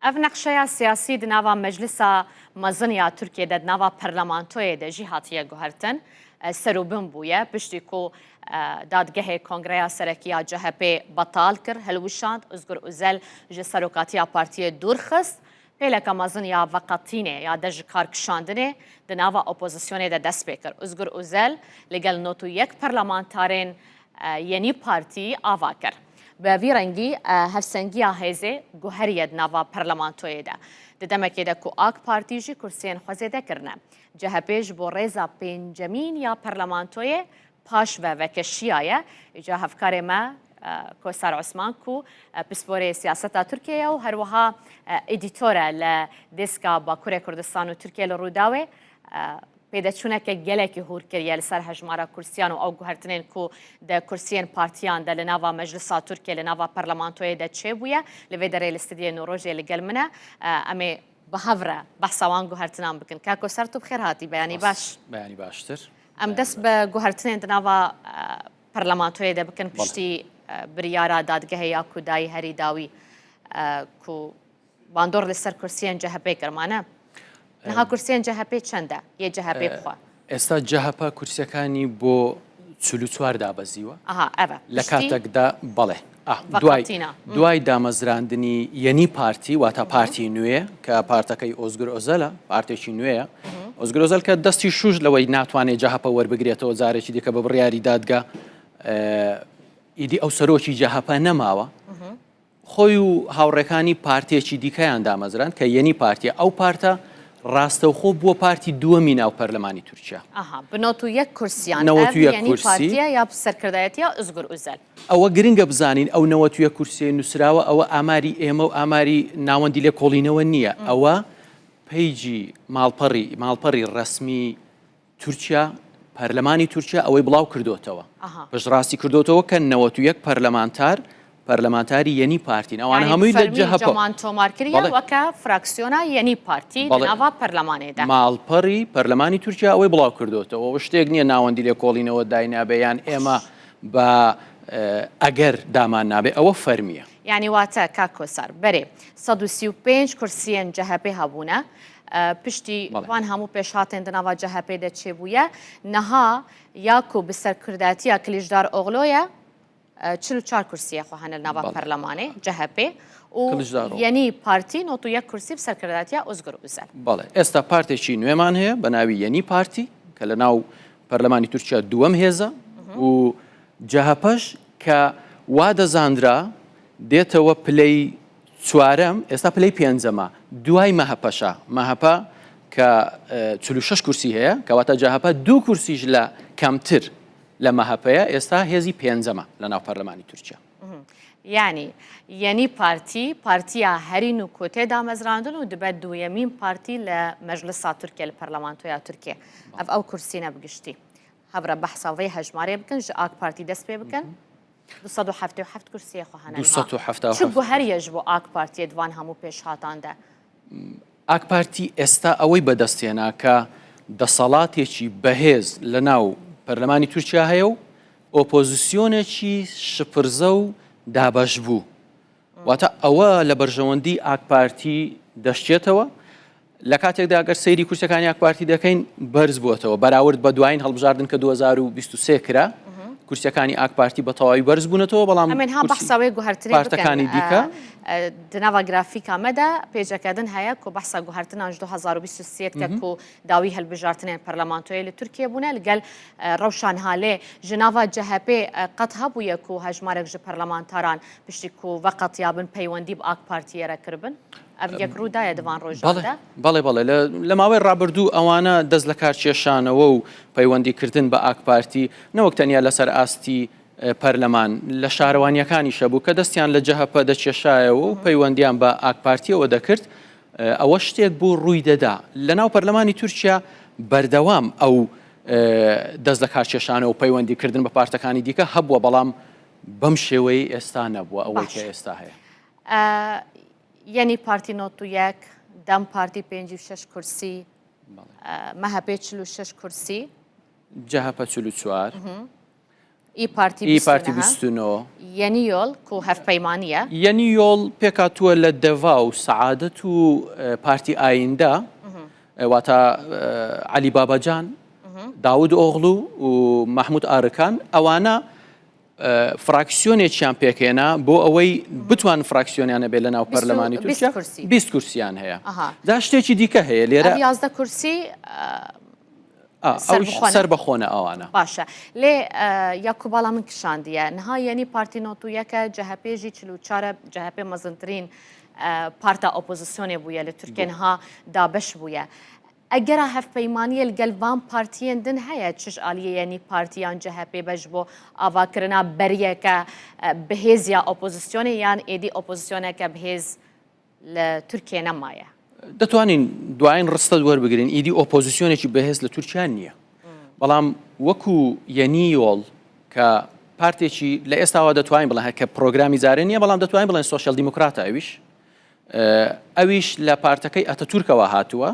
Ev nexşeya siyasî di nava Meclisa Mezin ya Tirkiyê de di nava perlemantoyê de jî hatiye guhertin, serûbin bûye. Piştî ku dadgehê Kongreya Serekî ya CHP'ê betal kir, hilwişand, Ozgur Ozel ji serokatiya partiyê dûr xist. Pêleke mezin ya veqetînê ya dest ji kar kişandinê di nava opozisyonê de dest pê kir. Ozgur Ozel li gel 91 perlemantarên Yenî Partî ava kir. Bi vî rengî hevsengiya hêzê guheriye di nava perlemantoyê de. Di demekê de ku AK Partî jî kursiyên xwe zêde kirine. CHP ji bo rêza pêncemîn ya perlemantoyê paş ve vekeşiyaye. Îca hevkarê me Kosar Osman ku pisporê siyaseta Tirkiyê ye û her wiha edîtor e li Deska Bakurê Kurdistan û Tirkiye li Rûdawê Pêdeçûneke gelekî hûr kiriye li ser hejmara kursiyan û ew guhertinên ku di kursiyên partiyan de li nava Meclisa Tirkiyê li nava perlemantoyê de çêbûye. Li vê derê li stûdyoyê Nûrojê li gel min e. Em ê bi hev re behsa wan guhertinan bikin. Kak Oser tu bi xêr hatî. Beyanî baş. Beyanî baştir. Em dest bi guhertinên di nava perlemantoyê de bikin piştî biryara dadgehê ya ku dayî herî dawî ku Bandor li ser kursiyên CHP'ê kir mane. Niha kursiyên CHP'ê çend e? Yê CHP'ê bi xwe. ئێستا جەهەپە کورسیەکانی بۆ 44 دابەزیوە. ئەها ئەڤە. لە کاتێکدا بەڵێ دوای دوای دامەزراندنی یەنی پارتی واتە پارتی نوێ کە پارتەکەی ئۆزگر ئۆزەلە پارتێکی نوێیە ئۆزگر ئۆزەل کە دەستی شوش لەوەی ناتوانێت جەهەپە وەربگرێتەوە جارێکی دیکە بە بڕیاری دادگا ئیدی ئەو سەرۆکی جەهەپە نەماوە خۆی و هاوڕێکانی پارتێکی دیکەیان دامەزراند کە یەنی پارتیە، ئەو پارتە ڕاستەوخۆ بووە پارتی دووەمی ناو پەرلەمانی تورکیا. ئەها، بە 91 کورسیان، ئەڤ 91 یەنی کورسی. پارتیە یا سەرکردایەتیە ئۆزگور ئۆزەل؟ ئەوە گرنگە بزانین ئەو 91 کورسیەی نووسراوە ئەوە ئاماری ئێمە و ئاماری ناوەندی لێکۆڵینەوە نییە، ئەوە پەیجی ماڵپەڕی ماڵپەڕی ڕەسمی تورکیا، پەرلەمانی تورکیا ئەوەی بڵاو کردۆتەوە، پشتڕاستی کردۆتەوە کە 91 پەرلەمانتار پەرلەمانتاری یەنی پارتین، ئەوانە هەمووی لە جەهەپە. جەمان تۆمار کریە وەکە فراکسیۆنا یەنی پارتی لەناڤا پەرلەمانێ دا. ماڵپەڕی پەرلەمانی تورکیا ئەوەی بڵاو کردۆتەوە، ئەوە شتێک نییە ناوەندی لێکۆڵینەوە داینابێ یان ئێمە بە ئەگەر دامان نابێ، ئەوە فەرمییە. یانی واتە کاک کۆسار بەرێ 135 کورسیەن جەهەپێ هەبوونە، پشتی وان هەموو پێشهاتێن di nava CHP'ê de çêbûye niha ya ku bi serkirdatiya Kiliçdar Oğloye 44 kursiyê xwe hene li nava perlemanê CHP û Yenî Partî 91 kursî bi serkirdatiya Ozgur Özel. Bale ئێستا پارتێکی نوێمان هەیە بە ناوی یەنی پارتی کە لە ناو پەرلەمانی تورکیا دووەم هێزە و جەهەپەش کە وا دەزانرا دێتەوە پلەی چوارەم، ئێستا پلەی پێنجەمە، دوای مەهەپەشە، مەهەپە کە 46 کورسی هەیە، کەواتە جەهەپە دوو کورسیش لە کەمتر لە مەهەپەیە، ئێستا هێزی پێنجەمە لە ناو پەرلەمانی تورکیا. یانی یەنی پارتی پارتیا هەرین و کۆتێ دامەزراندن و دبە دویەمین پارتی لە مەجلسا تورکیە لە پەرلەمانتۆیا تورکیە ئەف ئەو کورسینە بگشتی هەڤرە بەحسا ڤێ هەژمارێ بکەن ژ ئاک پارتی دەست پێ بکەن 277 کورسیە خۆ هەنە 277 چ گوهەریە ژ بۆ ئاک پارتیە دوان هەموو پێشهاتان دە؟ ئاک پارتی ئێستا ئەوەی بەدەستهێنا کە دەسەڵاتێکی بەهێز لە ناو پەرلەمانی تورکیا هەیە و ئۆپۆزیسیۆنێکی شپرزە و دابەشبوو. واتە ئەوە لە بەرژەوەندی ئاک پارتی دەشچێتەوە لە کاتێکدا گەر سەیری کورسەکانی ئاک پارتی دەکەین بەرز بووەتەوە بەراورد بە دوایین هەڵبژاردن کە 2023 کرا کورسەکانی ئاک پارتی بە تەواوی بەرز بوونەتەوە بەڵام ئەمن ها بەحساوێ گوهرتنێ پارتەکانی دیکە دناوا گرافیکا مەدا پێجەکەدن هەیە کو بەحسا گوهرتنان 2023 کە کو داوی هەلبژارتنێن پەرلەمانتۆیە لە تورکیە بوونە لەگەل ڕەوشان هالێ ژناڤا جەهەپێ قەت هەبوویە کو هەژمارێک ژ پەرلەمانتاران پشتی کو ڤەقەتیابن پەیوەندی ب ئاک پارتیێ رە کربن ئەڤ یەک ڕوودایە دڤان ڕۆژاندا؟ بەڵێ بەڵێ لە ماوەی ڕابردوو ئەوانە دەست لە کار کێشانەوە و پەیوەندیکردن بە ئاک پارتی نەوەک تەنیا لەسەر ئاستی پەرلەمان لە شارەوانیەکانیشە بوو کە دەستیان لە جەهەپە دەکێشایەوە و پەیوەندیان بە ئاک پارتیەوە دەکرد ئەوە شتێک بوو ڕووی دەدا لەناو پەرلەمانی تورکیا بەردەوام ئەو دەست لە کارکێشانەوە و پەیوەندی کردن بە پارتەکانی دیکە هەبووە بەڵام بەم شێوەیەی ئێستا نەبووە ئەوەی کە ئێستا هەیە. یەنی پارتی 91 دەم پارتی 56 کورسی مەهەپێ 46 کورسی جەهەپە 44. ئی پارتی ئی پارتی 29. یەنی یۆڵ کو هەڤپەیمانییە. یەنی یۆڵ پێکهاتووە لە دەڤا و سەعادەت و پارتی ئایندە، واتە عەلی باباجان، داود ئۆغڵو و مەحمود ئارکان، ئەوانە فراکسیۆنێکیان پێکهێنا بۆ ئەوەی بتوان فراکسیۆنیان هەبێت لە ناو پەرلەمانی تورکیا 20 کورسیان هەیە. جا شتێکی دیکە هەیە لێرە 11 کورسی سەربەخۆنە ئەوانە. باشە لێ یاکو باڵا من کشاندیە نها یەنی پارتی نۆتویەکە جەهەپێ ژی 44 جەهەپێ مەزنترین پارتا ئۆپۆزیسیۆنێ بووە لە تورکیە نها دابەش بووە. ئەگەرا هەڤپەیمانیە لگەل ڤان پارتیەن دن هەیە چش ئالیە یەنی پارتی یان جەهەپێ بەش بۆ ئاڤاکردنا بەریەکە بەهێز یا ئۆپۆزیسیۆنێ یان ئێدی ئۆپۆزیسیۆنەکە بەهێز لە تورکیە نەمایە. دەتوانین دوایین ڕستەت وەربگرین ئیدی ئۆپۆزیسیۆنێکی بەهێز لە تورکیا نییە بەڵام وەکو یەنی یۆڵ کە پارتێکی لە ئێستاوە دەتوانین بڵێن کە پرۆگرامی جارێ نییە بەڵام دەتوانین بڵێن سۆشیال دیموکراتە ئەویش ئەویش لە پارتەکەی ئەتەتورکەوە هاتووە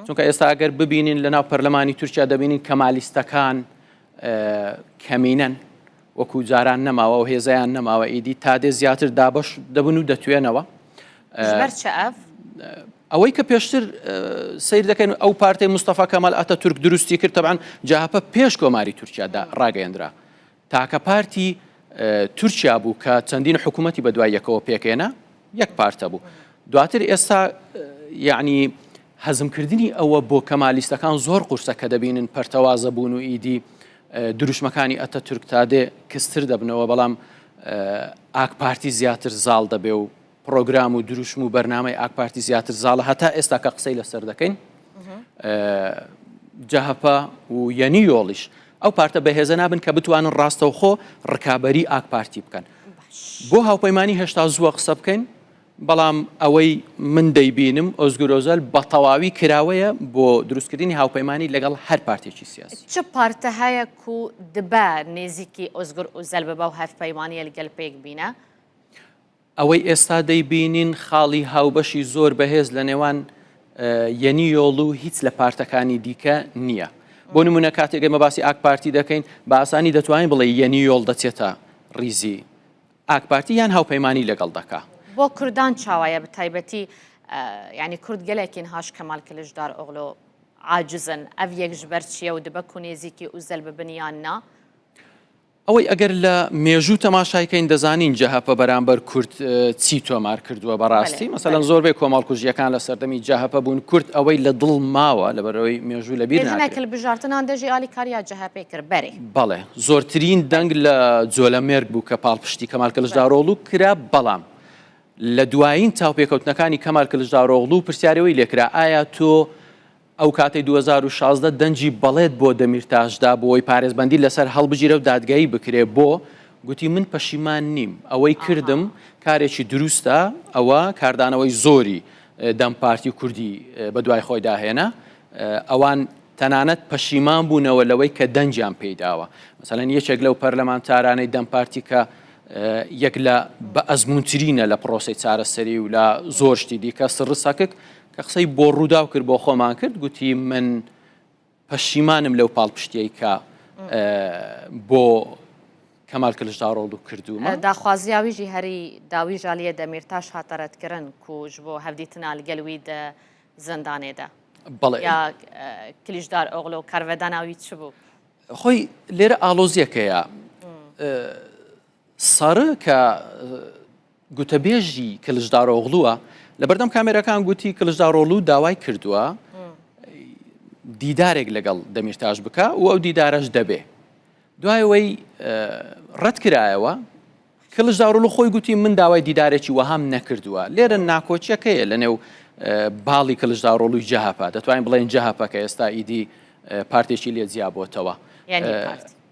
چونکە ئێستا ئەگەر ببینین لە ناو پەرلەمانی تورکیا دەبینین کەمالیستەکان کەمینەن وەکو جاران نەماوە و هێزیان نەماوە ئیدی تادێ زیاتر دابش دەبن و دەتوێنەوە. ئەوەی کە پێشتر سیر دەکەن ئەو پارتی مستەفا کەمال ئەتە تورک دروستی کرد تەبان جاپە پێش کۆماری تورکیادا ڕاگەیەندرا تاکە پارتی تورکیا بوو کە چەندین حکوومەتی بەدوای یەکەوە پێکهێنا، یەک پارتە بوو. دواتر ئێستا یەعنی هەزمکردنی ئەوە بۆ کەمالیستەکان زۆر قورسە کە دەبینن پەرتەوازە بوون و ئیدی دروشمەکانی ئەتەتورک تادێ کزتر دەبنەوە، بەڵام ئاک پارتی زیاتر زاڵ دەبێ و پڕۆگرام و دروشم و بەرنامەی ئاک پارتی زیاتر زاڵە هەتا ئێستا کە قسەی لەسەر دەکەین جەهەپە و یەنی یۆڵیش ئەو پارتە بەهێزە نابن کە بتوانن ڕاستەوخۆ ڕکابەری ئاک پارتی بکەن بۆ هاوپەیمانی هێشتا زووە قسە بکەین بەڵام ئەوەی من دەیبینم ئۆزگور ئۆزەل بە تەواوی کراوەیە بۆ دروستکردنی هاوپەیمانی لەگەڵ هەر پارتێکی سیاسی. چ پارتە هەیە کو دبە نێزیکی ئۆزگور ئۆزەل ببە و هەڤپەیمانیە لگەل پێک بینە؟ ئەوەی ئێستا دەیبینین خاڵی هاوبەشی زۆر بەهێز لە نێوان یەنی یۆڵ و هیچ لە پارتەکانی دیکە نییە. بۆ نمونە کاتێک ئێمە باسی ئاک پارتی دەکەین بە ئاسانی دەتوانین بڵێ یەنی یۆڵ دەچێتە ڕیزی ئاک پارتی یان هاوپەیمانی لەگەڵ دەکا. بۆ کوردان چاوایە بەتایبەتی یانی کورد گەلێکین هاش کەمال کلچدار ئۆغلۆ عاجزن ئەڤ یەک ژبەر چیە و دبە کو نێزیکی ئوزەل ببن یان نا؟ ئەوەی ئەگەر لە مێژوو تەماشای کەین دەزانین جەهەپە بەرامبەر کورد چی تۆمار کردووە بەڕاستی مەسەلەن زۆربەی کۆمەڵکوژیەکان لە سەردەمی جەهەپە بوون کورد ئەوەی لە دڵ ماوە لەبەرئەوەی مێژوو لەبیر ناکرێت. هەڵبژارتنان دژی ئالیکاریا جەهەپێ کرد بەرێ. بەڵێ زۆرترین دەنگ لە جۆلەمێرگ بوو کە پاڵپشتی کەمال کلچدارۆغڵو کرا بەڵام لە دوایین چاوپێکەوتنەکانی کەمال کلچدارۆغڵو پرسیاری ئەوەی لێکرا ئایا تۆ ئەو کاتەی 2016 دەنگی بەڵێت بۆ دەمیرتاش دا بۆ ئەوەی پارێزبەندی لەسەر هەڵبگیرێ و دادگایی بکرێ بۆ؟ گوتی من پەشیمان نیم ئەوەی کردم کارێکی دروستە ئەوە کاردانەوەی زۆری دەم پارتی و کوردی بەدوای خۆیدا هێنا ئەوان تەنانەت پەشیمان بوونەوە لەوەی کە دەنگیان پێی داوە مەسەلەن یەکێک لەو پەرلەمانتارانەی دەم پارتی کە یەک لە بە ئەزمونترینە لە پرۆسەی چارەسەری و لە زۆر شتی دیکە سڕ سەکک کە قسەی بۆ ڕووداو کرد بۆ خۆمان کرد گوتی من پەشیمانم لەو پاڵپشتیەی کە بۆ کەمال کلچدارۆڵو کردوومە. داخوازیا وی ژی هەری داوی ژالیە دەمیرتاش هاتە رەدکردن کو ژ بۆ هەڤدیتنا لگەل وی د زندانێ دە. بەڵێ. یا کلیچدار ئۆغلۆ کارڤەدانا وی چ بوو؟ خۆی لێرە ئاڵۆزیەک هەیە. سارە کە گوتەبێژی کلچدارۆغڵووە، لەبەردەم کامێراکان گوتی کلچدارۆغڵو داوای کردووە دیدارێک لەگەڵ دەمیرتاش بکە و ئەو دیدارەش دەبێ. دوای ئەوەی ڕەت کرایەوە کلچدارۆغڵو خۆی گوتی من داوای دیدارێکی وەهام نەکردووە. لێرە ناکۆکیەکەیە لەنێو باڵی کلچدارۆغڵوی جەهەپە، دەتوانین بڵێین جەهەپە کە ئێستا ئیدی پارتێکی لێ جیابۆتەوە.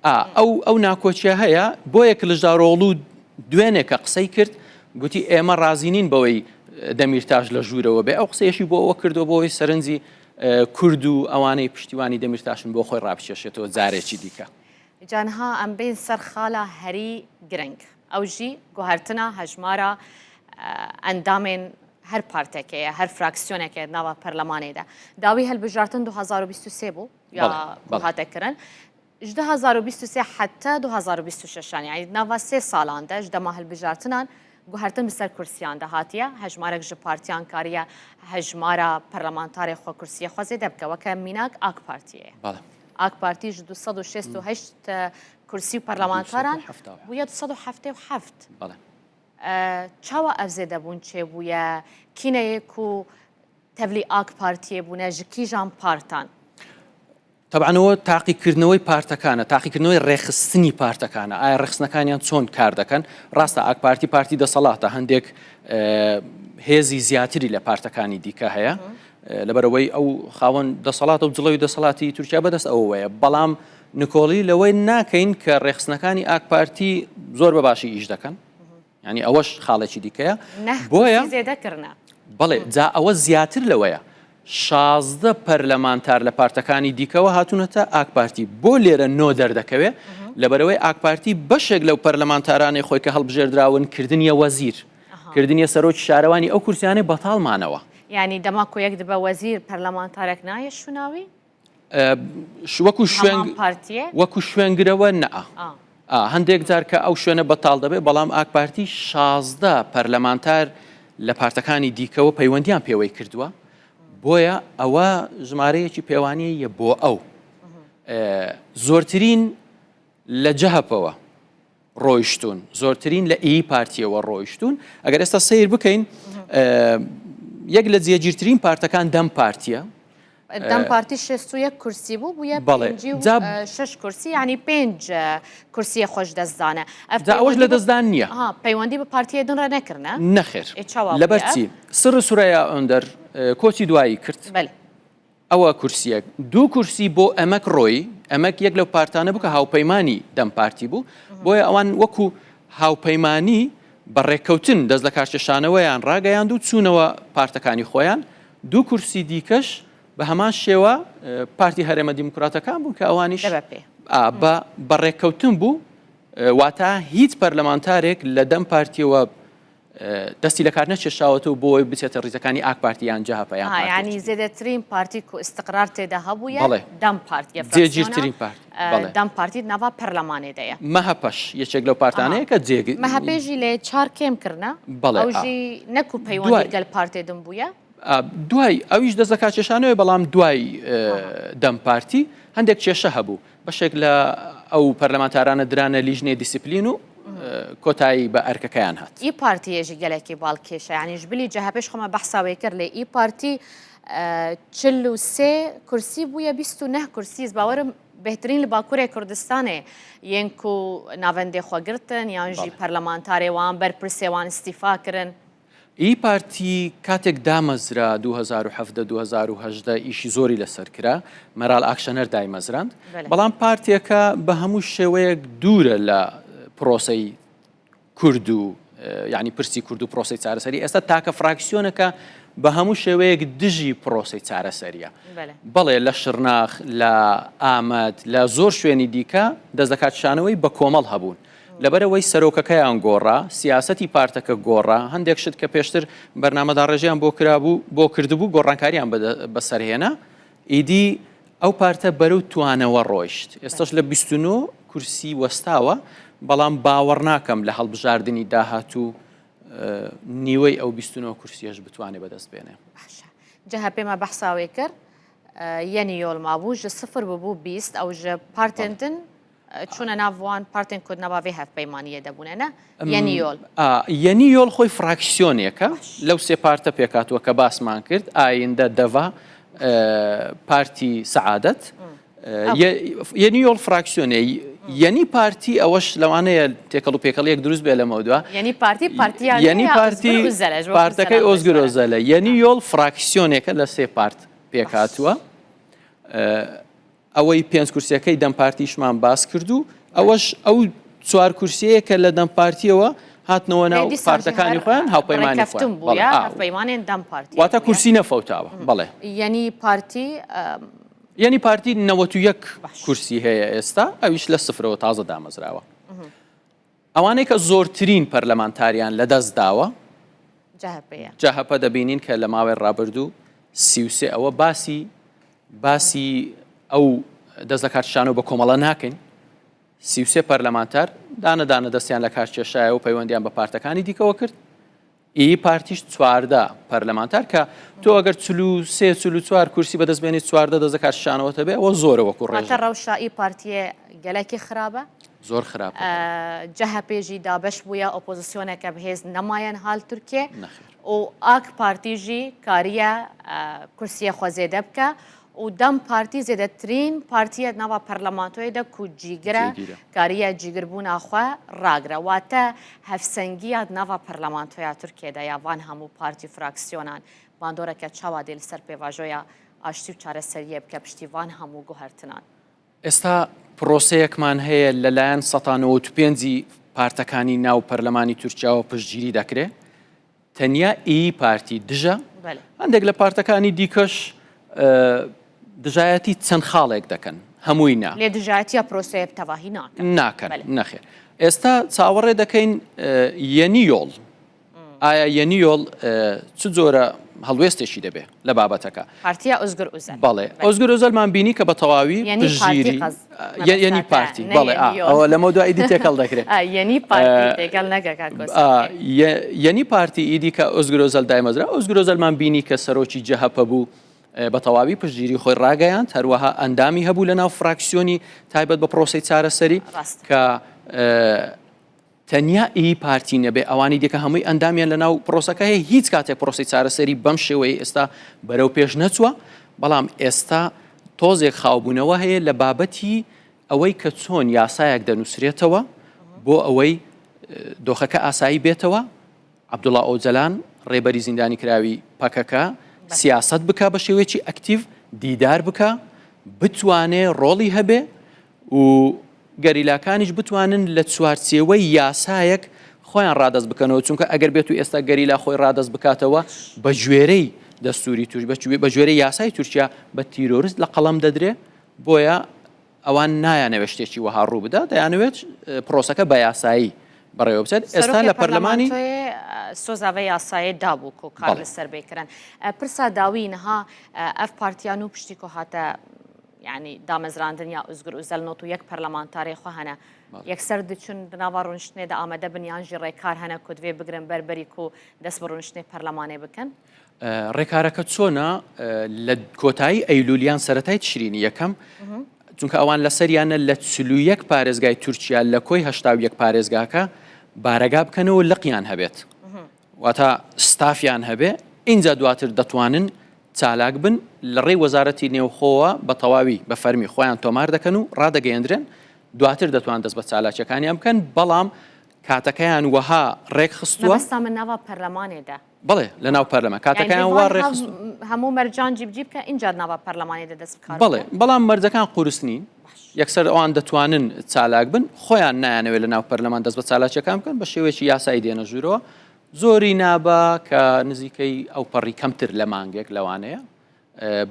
ئا ئەو ئەو ناکۆکیە هەیە بۆیە کلچدارۆغڵو دوێنێ کە قسەی کرد گوتی ئێمە ڕازی نین بەوەی دەمیرتاش لە ژوورەوە بێ ئەو قسەیەشی بۆ ئەوە کردو بۆ ئەوەی سەرنجی کورد و ئەوانەی پشتیوانی دەمیرتاشن بۆ خۆی ڕابکێشێتەوە جارێکی دیکە. جا نها ئەم بێن سەر خالا هەری گرنگ ئەو ژی گوهەرتنا هەژمارا ئەندامێن هەر پارتێکەیە هەر فراکسیۆنێکێ ناوا پەرلەمانێدا داوی هەلبژارتن 2023 بوو یا هاتە کردن. Ji 2023 heta 2026 an yanî di nava sê salan de ji dema hilbijartinan guhertin bi ser kursiyan de hatiye. Hejmarek ji partiyan kariye hejmara parlamentarê xwe kursiyê xwe zêde bike. Weke mînak AK Partiyê ye. AK Partî ji 268 kursî û parlamentaran bûye 277. Çawa ev zêdebûn çêbûye? Kîneyê ku tevlî AK Partiyê bûne ji kîjan partan? تەبعەن ئەوە تاقیکردنەوەی پارتەکانە، تاقیکردنەوەی ڕێکخستنی پارتەکانە، ئایا ڕێکخستنەکانیان چۆن کار دەکەن؟ ڕاستە ئاک پارتی پارتی دەسەڵاتە، هەندێک هێزی زیاتری لە پارتەکانی دیکە هەیە، لەبەرئەوەی ئەو خاوەن دەسەڵاتە و جڵەوی دەسەڵاتی تورکیا بەدەست ئەوەیە، بەڵام نکۆڵی لەوەی ناکەین کە ڕێکخستنەکانی ئاک پارتی زۆر بە باشی ئیش دەکەن. یانی ئەوەش خاڵێکی دیکەیە بۆیە زێدەکردە بەڵێ جا ئەوە زیاتر لەوەیە 16 پەرلەمانتار لە پارتەکانی دیکەوە هاتوونەتە ئاکپارتی بۆ لێرە نۆ دەردەکەوێ لەبەرەوەی ئاکپارتی بەشێک لەو پەرلەمانتارانەی خۆی کە هەڵبژێردراون کردنیە وەزیر کردنیە سەرۆکی شارەوانی ئەو کورسیانەی بەتاڵمانەوە. یانی دەما کو یەک دبە وەزیر پەرلەمانتارێک نایە شوناوی؟ وەکو شوێن وەکو شوێنگرەوە نە هەندێک جار کە ئەو شوێنە بەتاڵ دەبێت بەڵام ئاک پارتی 16 پەرلەمانتار لە پارتەکانی دیکەوە پەیوەندیان پێوەی کردووە بۆیە ئەوە ژمارەیەکی پێوانەیە بۆ ئەو زۆرترین لە جەهەپەوە ڕۆیشتوون، زۆرترین لە ئیی پارتییەوە ڕۆیشتوون، ئەگەر ئێستا سەیر بکەین یەک لە جێگیرترین پارتەکان دەم پارتییە. دەم پارتی 61 کورسی بوو بووە شش کورسی ینی پێنج کورسیە خۆش دەستدانە ئەو ئەوەش لە دەستدان نییە پەیوەندی بە پارتیە دنڕە نەکردە نەخێر لەبەرچی سڕ سورەیا ئۆندەر کۆچی دوایی کرد ئەوە کورسییەک، دوو کورسی بۆ ئەمەک ڕۆیی، ئەمەک یەک لەو پارتانە بوو کە هاوپەیمانی دەم پارتی بوو، بۆیە ئەوان وەکو هاوپەیمانی بە ڕێککەوتن دەست لەکارکێشانەوەیان ڕاگەیاند و چوونەوە پارتەکانی خۆیان، دوو کورسی دیکەش بە هەمان شێوە پارتی هەرێمە دیموکراتەکان بوون کە ئەوانیش بە ڕێککەوتن بوو، واتە هیچ پەرلەمانتارێک لە دەم پارتیەوە دەستی لەکار نەکێشاوەتەوە بۆ ئەوەی بچێتە ڕیزەکانی ئاک پارتی یان جەهەپە یان پارتی یانی زێدەترین پارتی کو ئیستقرار تێدا هەبوویە بەڵێ دەم پارتیە جێگیرترین پارت بەڵێ دەم پارتی ناڤا پەرلەمانێ دەیە. مەهەپەش یەکێک لەو پارتانەیە کە جێگ مەهەپێ ژی لێ چار کێم کرنە بەڵێ ئەو ژی نەکو پەیوەندی گەل پارتێ دم بوویە. دوای ئەویش دەست لەکارکێشانەوەی بەڵام دوای دەم پارتی هەندێک کێشە هەبوو بەشێک لە ئەو پەرلەمانتارانە درانە لیژنەی دیسیپلین و کۆتایی بە ئەرکەکەیان هات. ئی پارتی یە ژی گەلەکی باڵکێشە یانی ژ بلی جەهەپێش خۆ مە بەحسا وێ کرد لێ ئی پارتی 43 کورسی بوویە 29 کورسی ez باوەرم بهترین li Bakurê Kurdistanê yên ku navendê xwe girtin yan jî پەرلەمانتارê wan berpirsê wan îstîfa kirin. ئیی پارتی کاتێک دامەزرا 2017 2018 ئیشی زۆری لەسەر کرا، مەرال ئاکشەنەر دایمەزراند، بەڵام پارتێکە بە هەموو شێوەیەک دوورە لە پرۆسەی کورد و یعنی پرسی کورد و پرۆسەی چارەسەری ئێستا تاکە فراکسیۆنەکە بە هەموو شێوەیەک دژی پرۆسەی چارەسەریە بەڵێ لە شرناخ لە ئامەد لە زۆر شوێنی دیکە دەست لەکارکشانەوەی بە کۆمەڵ هەبوون لەبەرئەوەی سەرۆکەکەیان گۆڕا، سیاسەتی پارتەکە گۆڕا، هەندێک شت کە پێشتر بەرنامەداڕێژیان بۆ کرابوو، بۆ کردبوو، گۆڕانکاریان بەسەر هێنا، ئیدی ئەو پارتە بەرەو توانەوە ڕۆیشت. ئێستاش لە 29 کورسی وەستاوە، بەڵام باوەڕ ناکەم لە هەڵبژاردنی داهاتوو نیوەی ئەو 29 کورسیەش بتوانێ بەدەست بێنێ. باشە جەهەپێ me behsa wê kir yenî yol mabû ji sifir bûbû 20 ew ji partên din چوونە ناو وان پارتێن کورد ناوا vê hevpeymaniyê de bûne ne؟ Yenî Yol. یەنی یۆڵ خۆی فراکسیۆنێکە لەو سێ پارتە پێکهاتووە کە باسمان کرد، ئایندە، دەڤا، پارتی سەعادەت. یەنی یۆڵ فراکسیۆنێ، یەنی پارتی ئەوەش لەوانەیە تێکەڵ و پێکەڵیەک دروست بێ لەمەودوا. یەنی پارتی پارتیان یەنی پارتی پارتەکەی ئۆزگور ئۆزەلە. یەنی یۆڵ فراکسیۆنێکە لە سێ پارت پێکهاتووە. ئەوەی پێنج کورسیەکەی دەم پارتیشمان باس کرد و ئەوەش ئەو چوار کورسیەیە کە لە دەم پارتیەوە هاتنەوە ناو پارتەکانی خۆیان هاوپەیمانی خۆیان بووە هاوپەیمانێن دەم پارتی واتە کورسی نەفەوتاوە بەڵێ یەنی پارتی یەنی پارتی 91 کورسی هەیە ئێستا ئەویش لە سفرەوە تازە دامەزراوە ئەوانەی کە زۆرترین پەرلەمانتاریان لەدەست داوە جەهەپەیە. جەهەپە دەبینین کە لە ماوەی ڕابردوو 33 ئەوە باسی باسی ئەو. دەست لە کارکێشانەوە بە کۆمەڵە ناکەین. 33 پەرلەمانتار دانە دانە دەستیان لە کارکێشایەوە و پەیوەندیان بە پارتەکانی دیکەوە کرد. ئیی پارتیش 14 پەرلەمانتار کە تۆ ئەگەر 43 44 کورسی بەدەست بێنیت 14 دەست لە کارکێشانەوەت هەبێ ئەوە زۆرە وەکو ڕێژە. واتە ڕەوشا ئی پارتیێ گەلەکی خرابە. زۆر خراپە. جەهەپێ ژی دابەش بوویە ئۆپۆزسیۆنەکە بهێز نەمایەن هال تورکیێ و ئاک پارتی ژی کاریە کورسیە خوە زێدە بکە و دەم پارتی زێدەترین پارتیە ناوا پەرلەمانتۆێ دە کو جیگرە کاریە جیگربوونا خوە ڕاگرە واتە هەفسەنگیە ناوا پەرلەمانتۆیا تورکیێ دە یا ڤان هەموو پارتی فراکسیۆنان باندۆرەکە چاوا دێ لەسەر پێڤاژۆیا ئاشتی و چارەسەریە بکە پشتی ڤان هەموو گوهەرتنان. ئێستا پرۆسەیەکمان هەیە لەلایەن 195 ی پارتەکانی ناو پەرلەمانی تورکیاوە پشتگیری دەکرێ، تەنیا ئیی پارتی دژە، هەندێک لە پارتەکانی دیکەش دژایەتی چەند خاڵێک دەکەن، هەمووی نا. لێ دژایەتیە پرۆسەیە بتەواهی ناکەن. ناکەن، نەخێر. ئێستا چاوەڕێ دەکەین یەنی یۆڵ ئایا یەنی یۆڵ چ جۆرە هەڵوێستێکی دەبێ لە بابەتەکە؟ پارتیە ئۆزگور ئۆزەل. بەڵێ ئۆزگور ئۆزەلمان بینی کە بە تەواوی پشتگیری یەنی پارتی بەڵێ ئەوە لەمە دو ئیدی تێکەڵ دەکرێت یەنی پارتی تێکەڵ نەکە یەنی پارتی ئیدی کە ئۆزگور ئۆزەل دایمەزرا ئۆزگور ئۆزەلمان بینی کە سەرۆکی جەهەپە بوو بە تەواوی پشتگیری خۆی ڕاگەیاند هەروەها ئەندامی هەبوو لە ناو فراکسیۆنی تایبەت بە پرۆسی چارەسەری کە تەنیا ئیی پارتی نەبێ ئەوانی دیکە هەمووی ئەندامیان لەناو پرۆسەکە هەیە، هیچ کاتێک پرۆسەی چارەسەری بەم شێوەیەی ئێستا بەرەو پێش نەچووە، بەڵام ئێستا تۆزێک خاوبوونەوە هەیە لە بابەتی ئەوەی کە چۆن یاسایەک دەنووسرێتەوە بۆ ئەوەی دۆخەکە ئاسایی بێتەوە، عەبدوڵا ئۆجەلان ڕێبەری زیندانیکراوی پەکەکە سیاسەت بکا بە شێوەیەکی ئەکتیڤ، دیدار بکا، بتوانێ ڕۆڵی هەبێ و گەریلاکانیش بتوانن لە چوارچێوەی یاسایەک خۆیان ڕادەست بکەنەوە، چونکە ئەگەر بێت و ئێستا گەریلا خۆی ڕادەست بکاتەوە بە گوێرەی دەستوری تورک بە گوێرەی یاسای تورکیا بە تیرۆرست لە قەڵەم دەدرێ، بۆیە ئەوان نایانەوێت شتێکی وەها ڕوو بدا، دەیانەوێت پرۆسەکە بە یاسایی بەڕێوە بچێت، ئێستا لە پەرلەمانی. سۆزا ڤە یاسایێ دابوو کو کار لەسەر بێ کرن. پرسا داوی نها ئەڤ پارتیا نوو پشتی کو هاتە یانی دامەزراندن یا ئۆزگور ئۆزەل 91 پەرلەمانتارێ خو هەنە یەکسەر دچون di nava rûniştinê de amade bin yan jî rêkar hene ku divê bigirin ber berî ku dest bi rûniştinê پەرلەمانê بکەن؟ ڕێکارەکە چۆنە لە کۆتایی ئەیلول یان سەرەتای تشرینی یەکەم چونکە ئەوان لەسەریانە لە 41 پارێزگای تورکیا لە کۆی 81 پارێزگاکە بارەگا بکەنەوە لقیان هەبێت واتە ستافیان هەبێ ئینجا دواتر دەتوانن چالاک بن لە ڕێی وەزارەتی نێوخۆوە بە تەواوی بە فەرمی خۆیان تۆمار دەکەن و ڕادەگەیەندرێن دواتر دەتوان دەست بە چالاکیەکانیان بکەن بەڵام کاتەکەیان وەها ڕێک خستووە. مەبەستا من ناوا پەرلەمانێ دە. بەڵێ لە ناو پەرلەمان کاتەکەیان وا ڕێکخستووە. هەموو مەرجان جیبجی بکە ئینجا ناوا پەرلەمانێ دە دەست بکار بەڵێ بەڵام مەرجەکان قورس نین یەکسەر ئەوان دەتوانن چالاک بن خۆیان نایانەوێت لە ناو پەرلەمان دەست بە چالاکیەکان بکەن بە شێوەیەکی یاسایی دێنە ژوورەوە زۆری نابا کە نزیکەی ئەوپەڕی کەمتر لە مانگێک لەوانەیە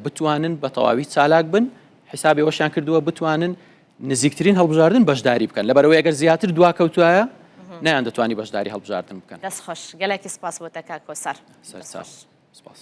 بتوانن بە تەواوی چالاک بن حیسابی ئەوەشیان کردووە بتوانن نزیکترین هەڵبژاردن بەشداری بکەن لەبەرەوەی ئەگەر زیاتر دواکەوتایە نیان دەتوانی بەشداری هەڵبژاردن بکەن. دەست خۆش گەلەکی سپاس بۆ تە کاک کۆسار. سەرچاو سپاس.